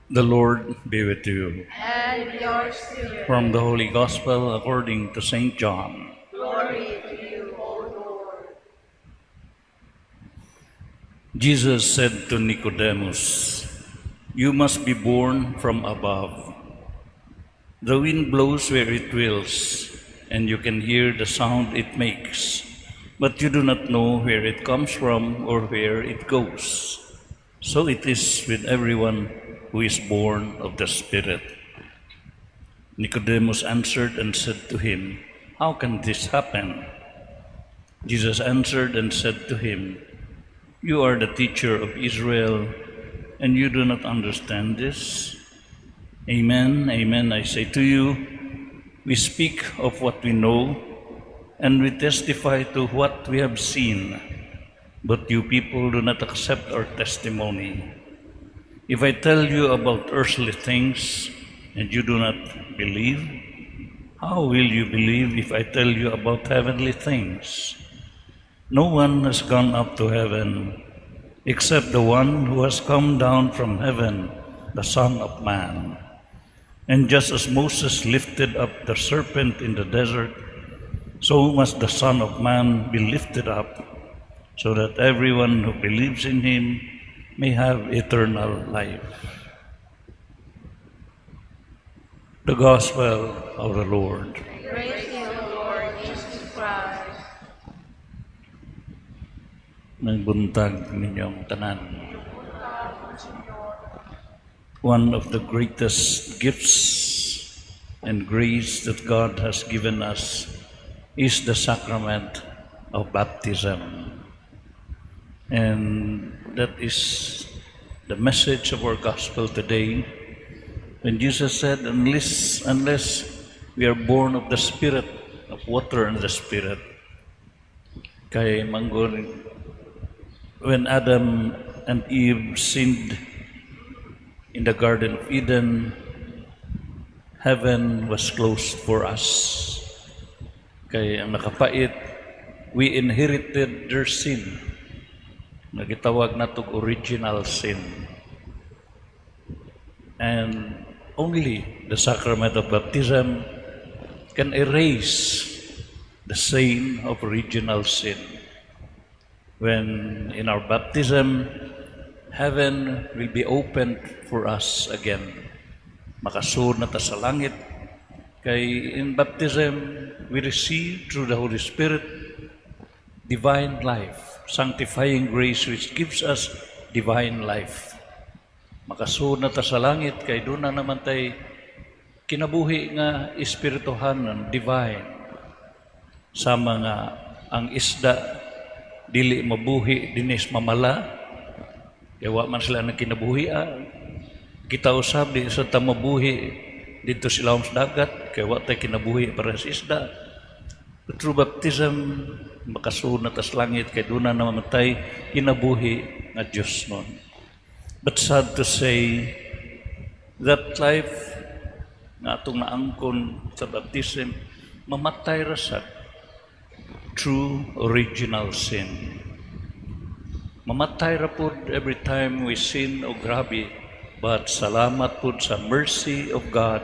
The Lord be with you. And with your spirit. From the Holy Gospel according to St. John. Glory to you, O Lord. Jesus said to Nicodemus, "You must be born from above. The wind blows where it wills, and you can hear the sound it makes, but you do not know where it comes from or where it goes. So it is with everyone who is born of the Spirit." Nicodemus answered and said to him, "How can this happen?" Jesus answered and said to him, "You are the teacher of Israel, and you do not understand this? Amen, amen, I say to you, we speak of what we know, and we testify to what we have seen, but you people do not accept our testimony. If I tell you about earthly things and you do not believe, how will you believe if I tell you about heavenly things? No one has gone up to heaven except the one who has come down from heaven, the Son of Man. And just as Moses lifted up the serpent in the desert, so must the Son of Man be lifted up, so that everyone who believes in him may have eternal life." The Gospel of the Lord. Praise to you, Lord Jesus Christ. Maayong buntag ninyong tanan. One of the greatest gifts and grace that God has given us is the sacrament of baptism. And that is the message of our gospel today. When Jesus said, unless we are born of the Spirit, of water and the Spirit," kay manggod, when Adam and Eve sinned in the Garden of Eden, heaven was closed for us. Kay ang nakapait, we inherited their sin. Nga gitawag natog original sin. And only the sacrament of baptism can erase the stain of original sin. When in our baptism, heaven will be opened for us again. Makasuod na ta sa langit. Kay in baptism, we receive through the Holy Spirit divine life, sanctifying grace which gives us divine life. Makasuod na ta sa langit kay duna na naman tay kinabuhi nga espirituhanon, divine. Sama nga ang isda dili mabuhi dinhi sa mamala kay wa man sila nagkinabuhi ah. Kita usab di sa ta mabuhi didto sa ilawom sa dagat kay wa tay kinabuhi para sa isda. But through baptism, makasuod na ta sa langit kay duna na man tay kinabuhi nga Diosnon. But sad to say, that life nga atong naangkon sa baptism, mamatay ra sad through original sin. Mamatay ra pod every time we sin o grabe, but salamat pod sa mercy of God,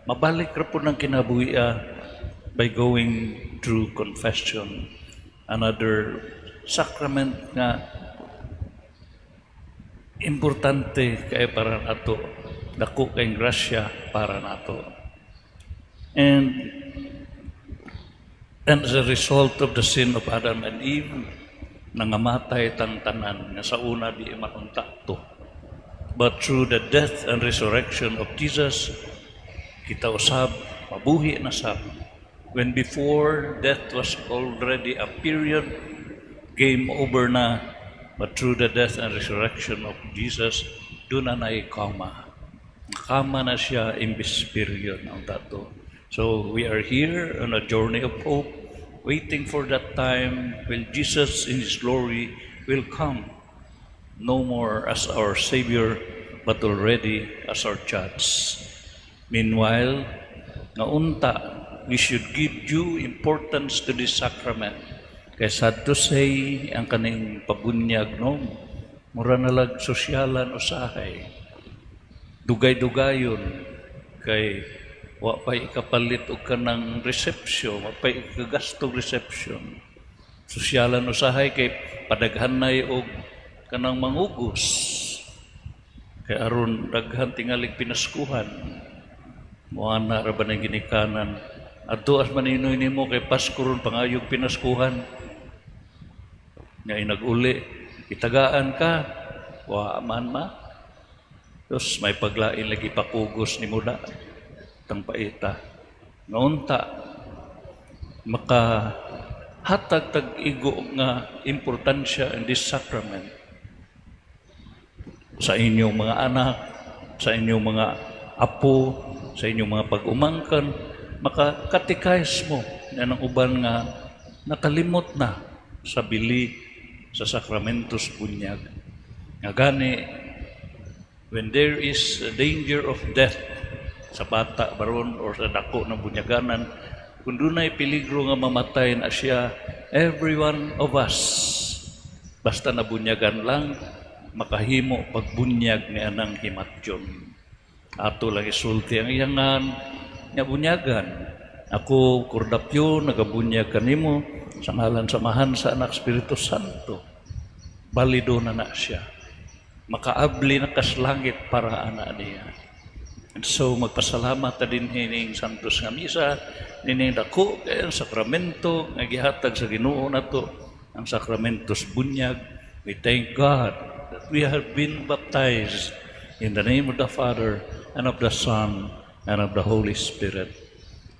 mabalik ra pod ang kinabuhi by going through confession. Another sacrament nga importante kay para nato, dako kay grasya para nato. And as a result of the sin of Adam and Eve, nangamatay tang tanan nga sa una di man unta to. But through the death and resurrection of Jesus, kita usab mabuhi na sab. When before death was already a period, game over na, but through the death and resurrection of Jesus, duna na'y comma. Comma na siya imbis period ang tato. So we are here on a journey of hope, waiting for that time when Jesus in His glory will come, no more as our Savior, but already as our Judge. Meanwhile, nga unta, we should give due importance to this sacrament. Kay sad to say, ang kaning pabunyag, no, mura na lag sosyalan usahay. Dugay-dugayon kay wa pa'y ikapalit og kanang reception, wa pa'y ikagasto reception. Sosyalan usahay kay padaghanay og kanang mangugos. Kay aron daghan tingalig pinaskuhan. Moana ra ba nang ginikanan? Adto as maninoy nimo kay Pasko ron, pangayog pinaskuhan. Nga inag-uli, itagaan ka, wa man ma. Tapos may paglain lagi pakugos ni muda. Tang paita. Ngaunta, maka hatag tag igo nga importansya in this sacrament sa inyong mga anak, sa inyong mga apo, sa inyong mga pag-umangkan, maka-catechize mo na ng uban nga nakalimot na sa bili sa sakramentos bunyag. Nga gani, when there is a danger of death sa bata baron or sa dako ng bunyaganan, kung dunay peligro nga mamatay na siya, every one of us, basta nabunyagan lang, makahimo pagbunyag ni anang himatyon. Ato lang isulti ang iyangan nga bunyagan. Ako, Kordapyo, nagabunyag kanimo sa ngalan sa Amahan, sa Anak, Espiritu Santo. Balido na na siya. Makaabli na kas langit para ana niya. And so magpasalamat ta din hining Santos nga Misa, nining dako kay ang sakramento nga gihatag sa Ginoo nato, ang sakramentos bunyag. We thank God that we have been baptized in the name of the Father and of the Son and of the Holy Spirit.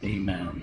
Amen.